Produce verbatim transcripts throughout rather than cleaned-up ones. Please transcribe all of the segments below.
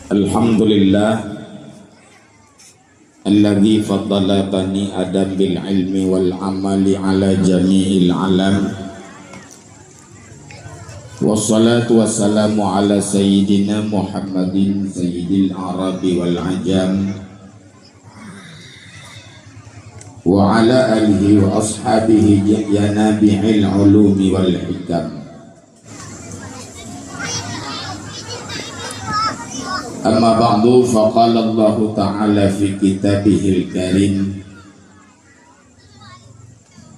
Alhamdulillah, alladzi faddala bani Adam bil ilmi wal amali ala jami'il alam. Wassalatu wassalamu ala sayyidina Muhammadin sayyidil arabi wal ajam, wa ala alihi wa ashabihi yanabi'il ulumi wal hikam. Amma ba'du, faqala Allahu ta'ala fi kitabihil karim,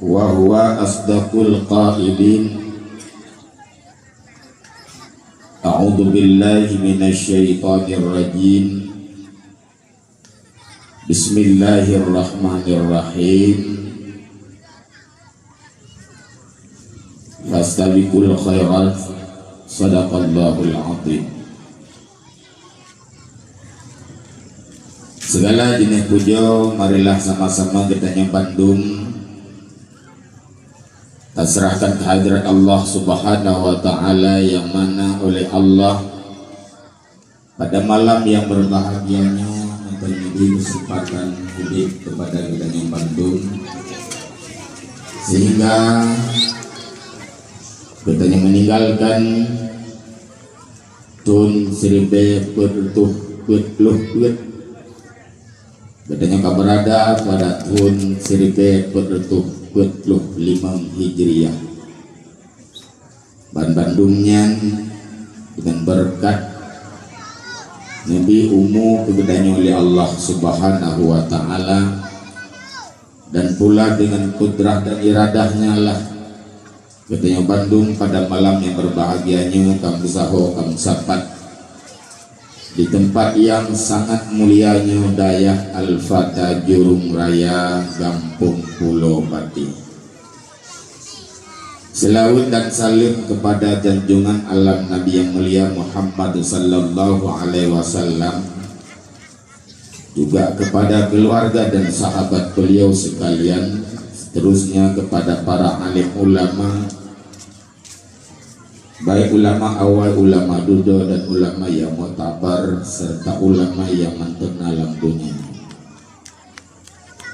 wa huwa asdaqul qailin, a'udzu billahi minasy syaithanir rajim. Bismillahirrahmanirrahim. Fastabiqul khairat. Sadaqallahul azim. Segala jeunèh pujoe, marilah sama-sama geutanyoe bandum taseurahkan keu hadrat Allah Subhanahu wa Ta'ala, nyang mana oleh Allah pada malam nyang berbahagia nyoe, mantong neubri keuseumpatan udép keupada geutanyoe bandum, sehingga geutanyoe meninggalkan thon siribèe peuet reutôh peuet ploh peuet. Geutanyoe ka beurada pada thon siribèe peuet reutôh peuet ploh limong Hijriah. Ban bandum nyan deungon beureukat neubri umu keu geutanyoe lé Allah Subhanahu wa Ta'ala, dan pula deungon kudrah dan iradah-Nya lah geutanyoe bandum pada malam nyang beurbahagia nyoe ka meusaho, ka meusapat di teumpat nyang sangat mulia nyoe, Dayah Al-Fata Jurong Raya, Gampông Pulo Baté. Seulaweuet dan saleuem keupada junjungan alam Nabi nyang mulia Muhammad sallallahu alaihi wasallam, juga keupada keuluwarga dan sahabat beliau sekalian, seterusnya keupada para alim ulama, baik ulama awai, ulama dudoe, dan ulama nyang muktabar, serta ulama nyang mantong na lam donya.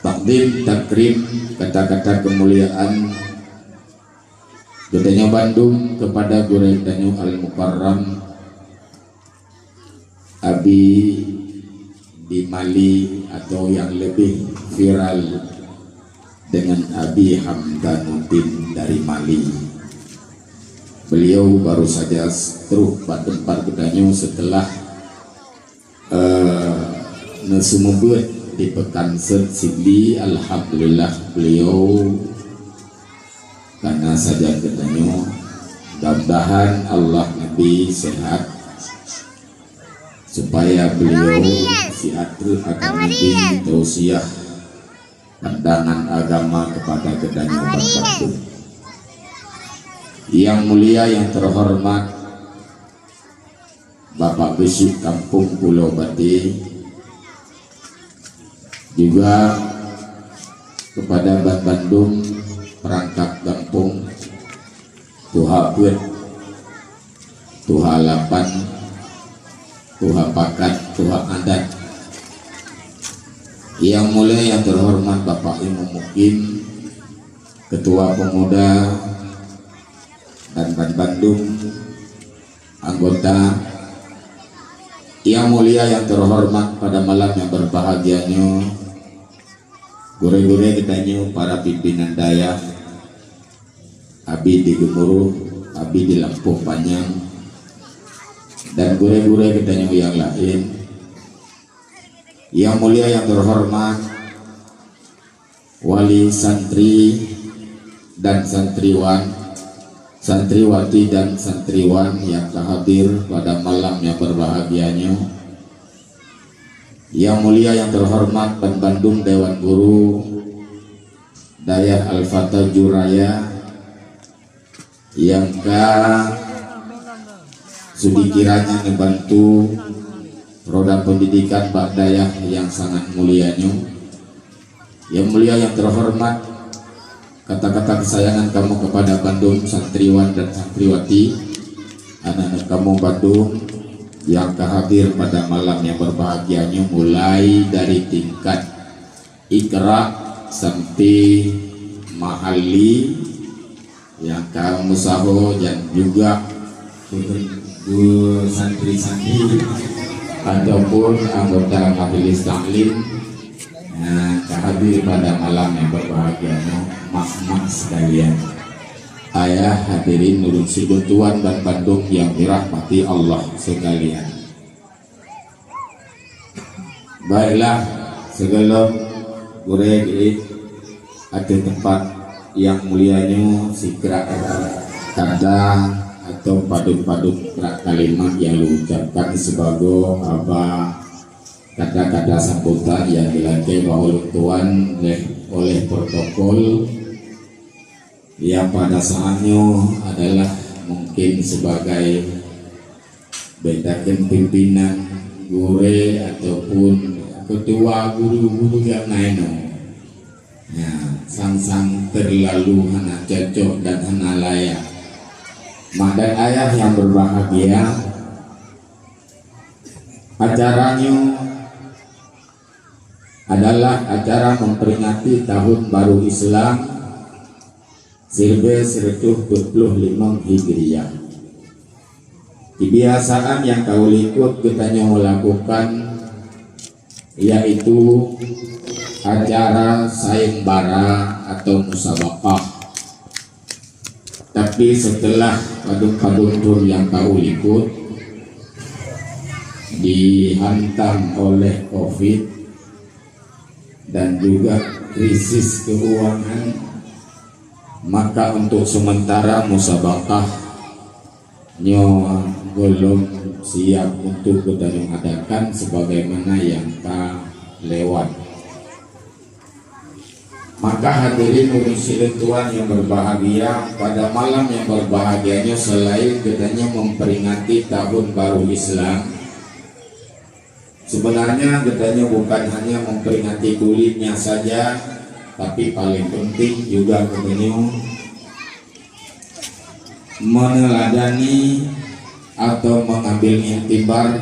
Takdim, takrim, kata-kata keumuliaan geutanyoe bandum keupada gurèe tanyoe Al-Mukarram, Abi di Mali, atau nyang leubeh viral deungon Abi Hamdanuddin dari Mali. Beliau baru saja troh bak teumpat geutanyoe seuteulah eh, neuseumeubeuet di Peukan Seuet Sigli. Alhamdulillah, beliau ka na sajan geutanyoe. Mudah-mudahan Allah neubri seuhat, supaya beliau siat treuk akan neubri tausiah pandangan agama keupada geutanyoe bansa. Nyang mulia, nyang teuhoreumat, Bapak Geuchik Gampông Pulo Baté, juga keupada ban bandum peurangkap gampông, tuha peuet, tuha lapan, tuha pakat, tuha adat. Nyang mulia, nyang teuhoreumat Bapak Imum Mukim, Ketua Pemuda, dan ban bandum anggota. Nyang mulia, nyang teuhoreumat, pada malam nyang beurbahagia nyoe, gurèe-gurèe geutanyoe, para pimpinan dayah, Abi di Geumuruh, Abi di Lampôh Panyang, dan gurèe-gurèe geutanyoe nyang laén. Nyang mulia, nyang teuhoreumat, wali santri dan santriwan, santriwati dan santriwan nyang ka hadir pada malam nyang beurbahagia nyoe. Nyang mulia, nyang teuhoreumat, ban bandum dewan guru Dayah Al-Fata Juraya, nyang ka seudikiranya neubantu roda peundidikan bak dayah nyang sangat mulia nyoe. Nyang mulia, nyang teuhoreumat, kata-kata keusayangan kamoe keupada bandum santriwan dan santriwati, aneuk-aneuk kamoe bandum, yang ka hadir pada malam yang berbahagia nyoe, mulai dari tingkat Iqra sampai Mahalli, yang ka meusaho dan juga guru santri-santri ataupun anggota majelis taklim yang ka hadir pada malam yang berbahagia nyoe, mak-mak sekalian. Ayah, hadirin, ulôn sidroe tuan dan bandum yang dirahmati Allah sekalian. Baiklah, sebelum gurée jih ateueh teumpat yang mulia nyoe, sikrak kata atau padum-padum krak kalimat yang lôn ucapkan sebagai haba kata-kata sambutan yang dilakée bahwa ulôn tuan oleh, oleh protokol yang pada saat nyoe adalah mungkin sebagai beda pimpinan gurée ataupun ketua guru-guru yang lain. Ya, sang-sang terlalu hana cocok dan hana layak. Mak dan ayah yang berbahagia, acara nyoe adalah acara memperingati tahun baru Islam seribu empat ratus empat puluh lima Hijriah. Kebiasaan yang ka likot geutanyoe lakukan yaitu acara sayembara atau musabaqah. Tapi setelah padum-padum thôn nyang ka likot dihantam oleh covid dan juga krisis keuangan, maka untuk sementara musabaqah nyoe belum siap untuk geutanyoe adakan sebagaimana nyang ka lewat. Maka hadirin ulôn sidroe tuan yang berbahagia, pada malam yang berbahagia nyoe selain geutanyoe memperingati tahun baru Islam, sebenarnya geutanyoe bukan hanya memperingati kulitnya saja, tapi paling penting juga geutanyoe meneladani atau mengambil iktibar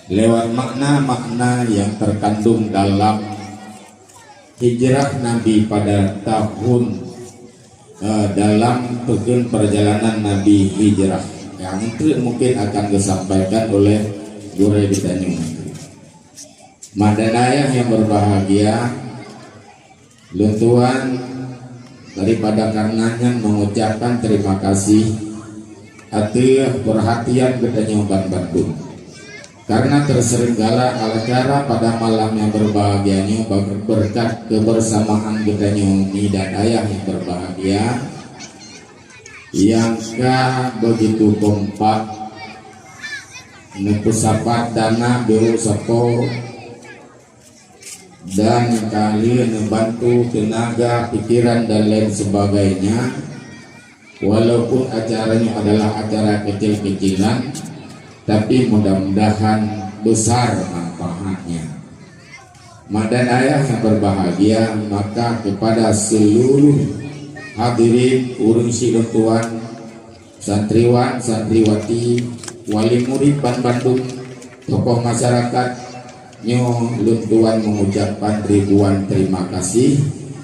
lewat makna-makna yang terkandung dalam hijrah Nabi pada tahun, eh, dalam peukeuh perjalanan Nabi hijrah. Nyang teuk mungkin akan disampaikan oleh gurée geutanyoe. Mak dan ayah yang berbahagia, lôn tuan daripada kareuna nyan mengucapkan terima kasih ateueh perhatian geutanyoe ban bandum. Karena terselenggara acara pada malam yang berbahagia nyoe ber-, berkat kebersamaan geutanyoe mi dan ayah yang berbahagia, yang ka begitu kompak neupeusapat dana beu sapo dan ka lheueh neubantu teunaga, pikiran dan lain sebagainya. Walaupun acara nyoe adalah acara kecil-kecilan, tapi mudah-mudahan besar manfaatnya. Mak dan ayah yang berbahagia, maka kepada seluruh hadirin, ureuëng sidroe tuan, santriwan, santriwati, wali murid ban bandum, tokoh masyarakat, nyoe lôn tuan mengucapkan ribuan terima kasih.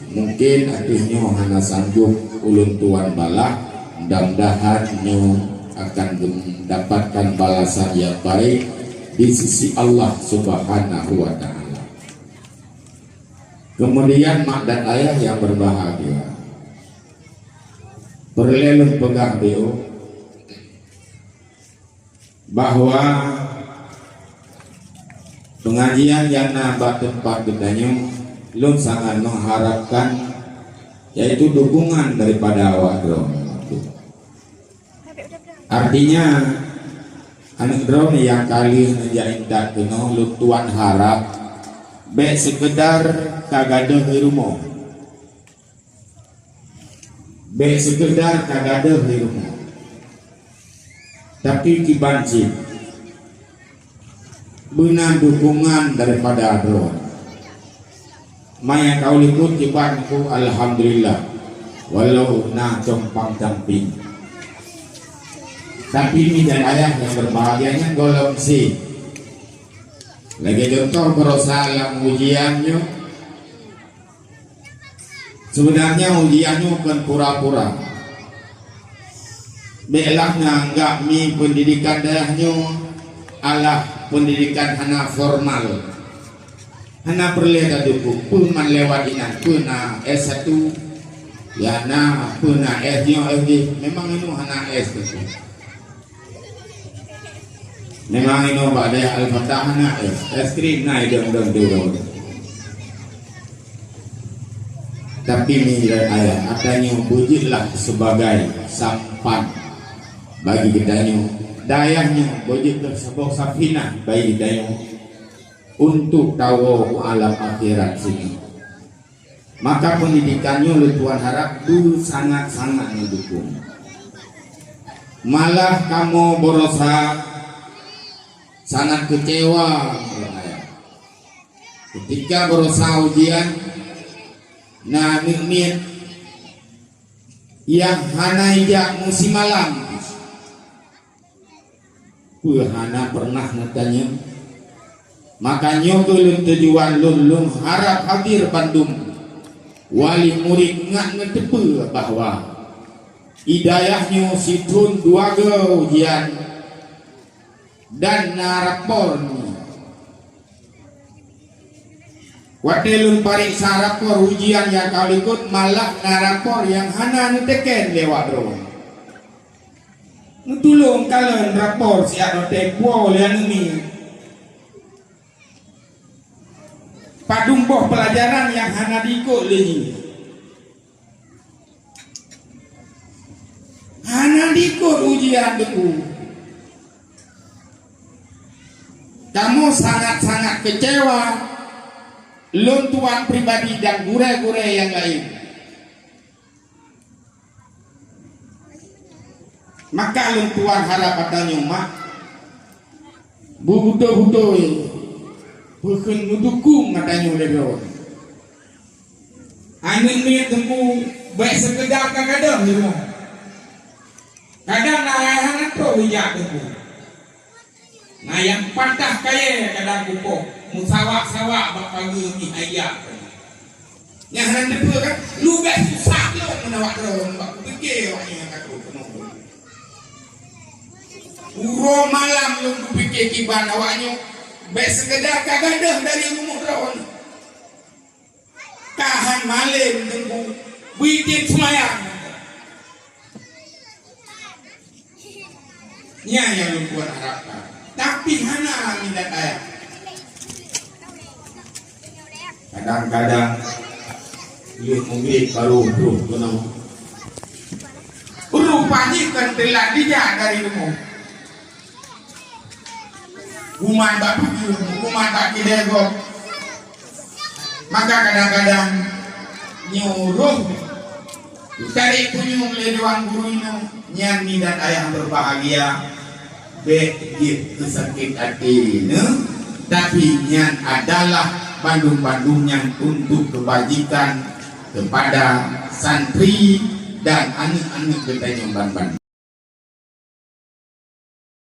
Mungkin ateueh nyoe hana sanggup ulôn tuan balah, mudah-mudahan nyoe akan mendapatkan balasan yang baik di sisi Allah Subhanahu wa Ta'ala. Kemudian mak dan ayah yang berbahagia, peureulée lôn peugah beu bahwa pengajian nyang na bak teumpat geutanyoe, lôn sangat mengharapkan, yaitu dukungan daripada awak droe. Artinya, aneuk droe nyang ka lheueh neujak intat keunoe, lôn tuan harap bék seukeudar ka gadôh di rumoh. Bék seukeudar ka gadôh di rumoh, tapi kiban cit beuna dukungan daripada droe. Maya ka likot kiban ku, alhamdulillah, walau na compang-camping. Tapi mi dan ayah nyang berbahagia nyan gohlom si. Lagèe contoh, barosa lam ujian nyoe, sebenarnya ujian nyoe kon pura-pura. Bèk lah neuanggap mi pendidikan dayah nyoe alah pendidikan hana formal. Hana peureulèe tadukung, peue man lewat inan, peue na S satu, ya na, peue na S nyoe, S D, memang inoe hana S teungku. Memang inoe bak dayah Al-Fatah hana S, es krim na idong-dong turun. Tapi mi dan ayah, ata nyoe beujeuetlah sebagai sampan bagi geutanyoe. Dayah nyoe beujeuetlah saboh safinah bagi geutanyoe untuk tawoe u alam akhirat sini. Maka pendidikan nyoe lôn tuan harap beusangat-sangat neudukung. Malah kamoe barosa sangat keucewa ngon ayah. Ketika barosa ujian, na aneuk miet nyang hana ijak meusimalam. Peue hana pernah neutanyong? Maka nyoe keuh lôn tujuan lôn, lôn harap hadir bandum wali murit ngat neuteupeue bahwa i dayah nyoe sithon dua goe ujian dan na rapor nyoe. Watèe lôn pareksa rapor ujian nyang ka likot, malah na rapor nyang hana neuteken lé awak droe. Neutulông kalon rapor siat watèe puwoe lé aneuk miet. Padum boh peulajaran nyang hana diikot lé jih. Hana diikot ujian teungku. Kamoe sangat-sangat keucewa, lôn tuan pribadi dan gurèe-gurèe nyang laén. Maka lôn tuan harap ata nyoe mak, beubeutôi-beutôi peukheun meudukung ata nyoe lé droe. Aneuk miet teungku bèk seukeudar ka gadôh di rumoh. Kadang na ayah hana trôh ijak teungku. Na nyang patah kayèe kadang kupoh, meusawak-sawak bak pageue mi ayah. Nyang hana teupeue kan, leubeh susah lom ngon awak droe bak kupike awak nyan ka trôh keunoe. Uroe malam lôn kupike kiban awak nyoe, bèk seukeudar ka gadôh dari rumoh droe. Ka han malém teungku, beuidin seumayang. Nyan nyang lôn buet harapkan. Tapi hana minat ayah. Kadang-kadang lheueh mugrib baru troh keunoe. Rupajih kan teulat dijak dari rumoh. Kuman bak bukon, kuman bak kidée gob. Maka kadang-kadang nyoe roh tarek punyueng lé dewan guru inong nyan, mi dan ayah berbahagia, bék jeuet keusakét até neuh, tapi nyan adalah bandum-bandum nyan untuk keubajikan keupada santri dan aneuëk-aneuëk geutanyoe ban-ban.